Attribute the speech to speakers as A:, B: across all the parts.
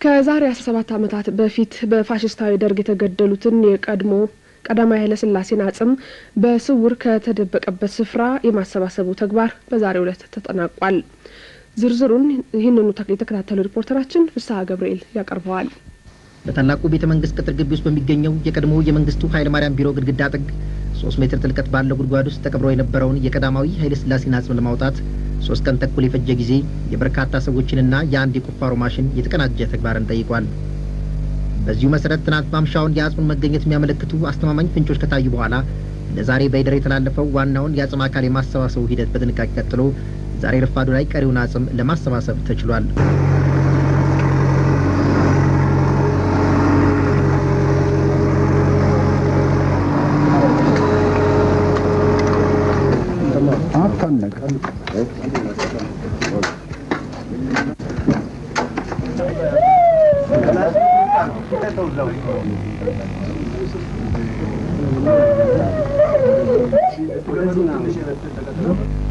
A: ከዛሬ 17 ዓመታት በፊት በፋሽስታዊ ደርግ የተገደሉትን የቀድሞ ቀዳማዊ ኃይለ ሥላሴን አጽም በስውር ከተደበቀበት ስፍራ የማሰባሰቡ ተግባር በዛሬው ዕለት ተጠናቋል። ዝርዝሩን ይህንኑ የተከታተሉ ሪፖርተራችን ፍስሐ ገብርኤል ያቀርበዋል።
B: በታላቁ ቤተ መንግስት ቅጥር ግቢ ውስጥ በሚገኘው የቀድሞ የመንግስቱ ኃይለማርያም ቢሮ ግድግዳ ጥግ 3 ሜትር ጥልቀት ባለው ጉድጓድ ውስጥ ተቀብሮ የነበረውን የቀዳማዊ ኃይለ ሥላሴን አጽም ለማውጣት 3 ቀን ተኩል የፈጀ ጊዜ የበርካታ ሰዎችንና የአንድ የቁፋሮ ማሽን የተቀናጀ ተግባርን ጠይቋል። በዚሁ መሰረት ትናንት ማምሻውን የአጽሙን መገኘት የሚያመለክቱ አስተማማኝ ፍንጮች ከታዩ በኋላ ለዛሬ በይደር የተላለፈው ዋናውን የአጽም አካል የማሰባሰቡ ሂደት በጥንቃቄ ቀጥሎ ዛሬ ረፋዱ ላይ ቀሪውን አጽም ለማሰባሰብ ተችሏል።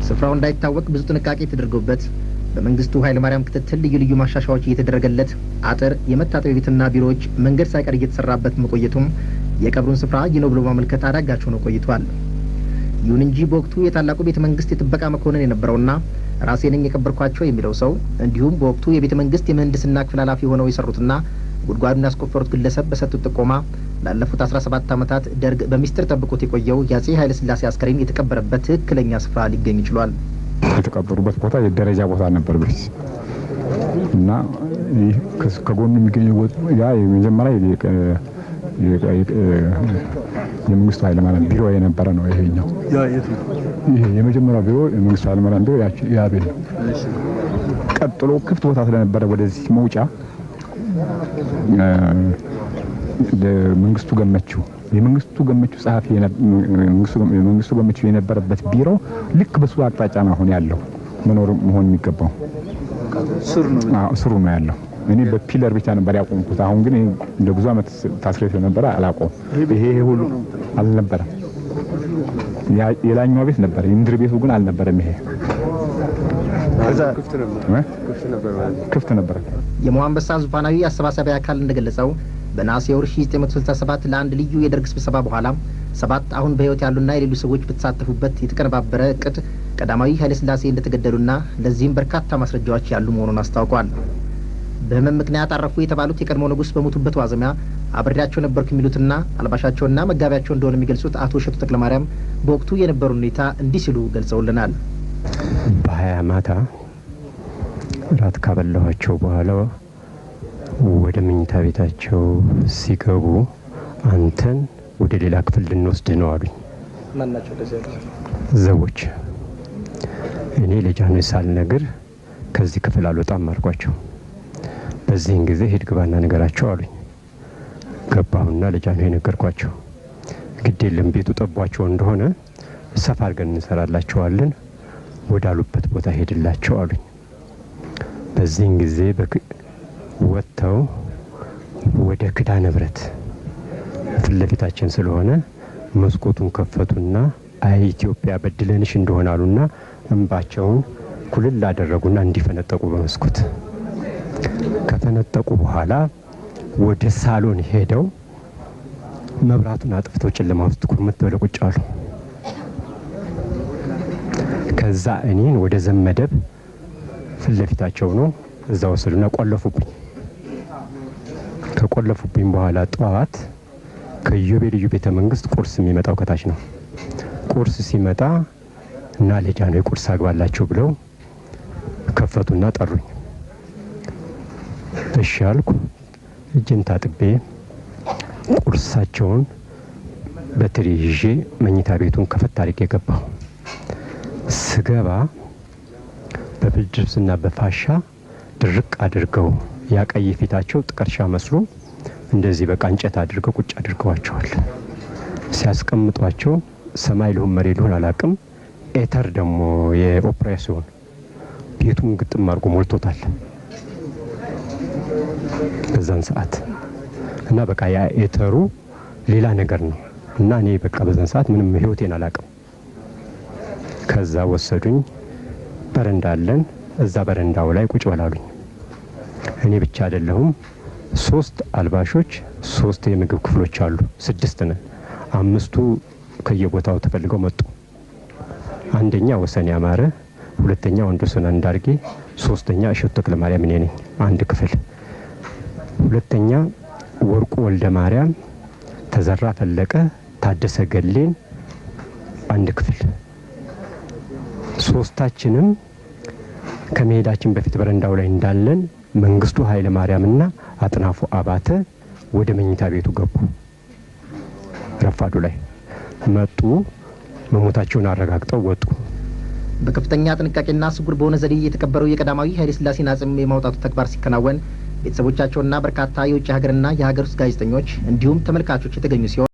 B: ስፍራው እንዳይታወቅ ብዙ ጥንቃቄ ተደርጎበት በመንግስቱ ኃይለማርያም ክትትል ልዩ ልዩ ማሻሻያዎች እየተደረገለት አጥር፣ የመታጠቢያ ቤትና ቢሮዎች፣ መንገድ ሳይቀር እየተሰራበት መቆየቱም የቀብሩን ስፍራ ይህ ነው ብሎ ማመልከት አዳጋች ሆኖ ቆይቷል። ይሁን እንጂ በወቅቱ የታላቁ ቤተ መንግስት የጥበቃ መኮንን የነበረውና ራሴ ነኝ የቀበርኳቸው የሚለው ሰው እንዲሁም በወቅቱ የቤተ መንግስት የምህንድስና ክፍል ኃላፊ ሆነው የሰሩትና ጉድጓዱን ያስቆፈሩት ግለሰብ በሰጡት ጥቆማ ላለፉት 17 ዓመታት ደርግ በሚስጥር ጠብቆት የቆየው የአፄ ኃይለ ሥላሴ አስከሬን የተቀበረበት ትክክለኛ ስፍራ ሊገኝ ችሏል።
C: የተቀበሩበት ቦታ የደረጃ ቦታ ነበር በፊት እና ይህ ከጎኑ የሚገኘው ያ የመጀመሪያ የመንግስቱ ኃይለማርያም ቢሮ የነበረ ነው። ይሄኛው ይሄ የመጀመሪያው ቢሮ የመንግስቱ ኃይለማርያም ቢሮ ያ ቤት ነው። ቀጥሎ ክፍት ቦታ ስለነበረ ወደዚህ መውጫ መንግስቱ ገመቹ የመንግስቱ ገመቹ ጸሐፊ የመንግስቱ ገመቹ የነበረበት ቢሮ ልክ በሱ አቅጣጫ ነው አሁን ያለው መኖር መሆን የሚገባው ስሩ ነው ያለው። እኔ በ pillar ብቻ ነበር ያቆምኩት። አሁን ግን ለብዙ ዓመት ታስሬ ስለነበረ አላቆም። ይሄ ሁሉ አልነበረም። የላኛው ቤት ነበር፣ የምድር ቤቱ ግን አልነበረም። ይሄ ክፍት ነበር።
B: የሞዓ አንበሳ ዙፋናዊ አሰባሳቢ አካል እንደገለጸው በነሐሴ ወር 1967 ለአንድ ልዩ የደርግ ስብሰባ በኋላ 7 አሁን በሕይወት ያሉና የሌሉ ሰዎች በተሳተፉበት የተቀነባበረ እቅድ ቀዳማዊ ኃይለ ሥላሴ እንደተገደሉና ለዚህም በርካታ ማስረጃዎች ያሉ መሆኑን አስታውቋል። በህመም ምክንያት አረፉ የተባሉት የቀድሞ ንጉሥ በሞቱበት ዋዜማ አብሬያቸው ነበርኩ የሚሉትና አልባሻቸውና መጋቢያቸው እንደሆነ የሚገልጹት አቶ እሸቱ ተክለማርያም በወቅቱ የነበሩን ሁኔታ እንዲህ ሲሉ ገልጸውልናል።
D: በ20 ማታ እራት ካበላኋቸው በኋላ ወደ መኝታ ቤታቸው ሲገቡ አንተን ወደ ሌላ ክፍል ልንወስድህ ነው አሉኝ። ዘቦች። እኔ ለጃንሆይ ሳልነግር ከዚህ ክፍል አልወጣም አልኳቸው። በዚህን ጊዜ ሂድ ግባና ንገራቸው አሉኝ። ገባሁና ለጃንሆይ ነገርኳቸው። ግድ የለም ቤቱ ጠቧቸው እንደሆነ ሰፋ አድርገን እንሰራላቸዋለን፣ ወዳሉበት ቦታ ሄድላቸው አሉኝ። በዚህን ጊዜ ወጥተው ወደ ኪዳነ ምሕረት ፊት ለፊታችን ስለሆነ መስኮቱን ከፈቱና አይ ኢትዮጵያ በድለንሽ እንደሆነ አሉና እንባቸውን ኩልል አደረጉና እንዲፈነጠቁ በመስኮት ከፈነጠቁ በኋላ ወደ ሳሎን ሄደው መብራቱን አጥፍተው ጨለማ ውስጥ ኩርምት ብለው ቁጭ አሉ። ከዛ እኔን ወደ ዘመደብ ፊት ለፊታቸው ነው እዛ ወሰዱና ቆለፉብኝ። ከቆለፉብኝ በኋላ ጠዋት ከኢዮቤልዩ ቤተ መንግስት ቁርስ የሚመጣው ከታች ነው። ቁርስ ሲመጣ እና ለጃንሆይ ቁርስ አግባላቸው ብለው ከፈቱና ጠሩኝ። እሺ አልኩ። እጄን ታጥቤ ቁርሳቸውን በትሪ ይዤ መኝታ ቤቱን ከፈት አድርጌ ገባሁ። ስገባ በብርድ ልብስና በፋሻ ድርቅ አድርገው ያቀይ ፊታቸው ጥቀርሻ መስሎ እንደዚህ በቃ እንጨት አድርገው ቁጭ አድርገዋቸዋል። ሲያስቀምጧቸው ሰማይ ልሁን መሬት ልሁን አላቅም። ether ደግሞ የኦፕሬሽን ቤቱን ግጥም አድርጎ ሞልቶታል በዛን ሰዓት እና በቃ ያ ether ኡ ሌላ ነገር ነው እና እኔ በቃ በዛን ሰዓት ምንም ህይወቴን አላቅም። ከዛ ወሰዱኝ። በረንዳ አለን። እዛ በረንዳው ላይ ቁጭ በላሉኝ። እኔ ብቻ አይደለሁም። 3 አልባሾች፣ 3 የምግብ ክፍሎች አሉ። 6 ነን። 5ቱ ከየቦታው ተፈልገው መጡ። አንደኛ ወሰን ያማረ፣ ሁለተኛ ወንዶሰን አንዳርጌ፣ ሶስተኛ እሸቱ ተክለማርያም እኔ ነኝ። አንድ ክፍል። ሁለተኛ ወርቁ ወልደ ማርያም፣ ተዘራ ፈለቀ፣ ታደሰ ገሌን አንድ ክፍል። ሶስታችንም ከመሄዳችን በፊት በረንዳው ላይ እንዳለን መንግስቱ ኃይለ ማርያምና አጥናፉ አባተ ወደ መኝታ ቤቱ ገቡ። ረፋዱ ላይ መጡ። መሞታቸውን አረጋግጠው ወጡ።
B: በከፍተኛ ጥንቃቄና ስውር በሆነ ዘዴ የተቀበረው የቀዳማዊ ኃይለ ሥላሴን አጽም የማውጣቱ ተግባር ሲከናወን ቤተሰቦቻቸውና በርካታ የውጭ ሀገርና የሀገር ውስጥ ጋዜጠኞች እንዲሁም ተመልካቾች የተገኙ ሲሆን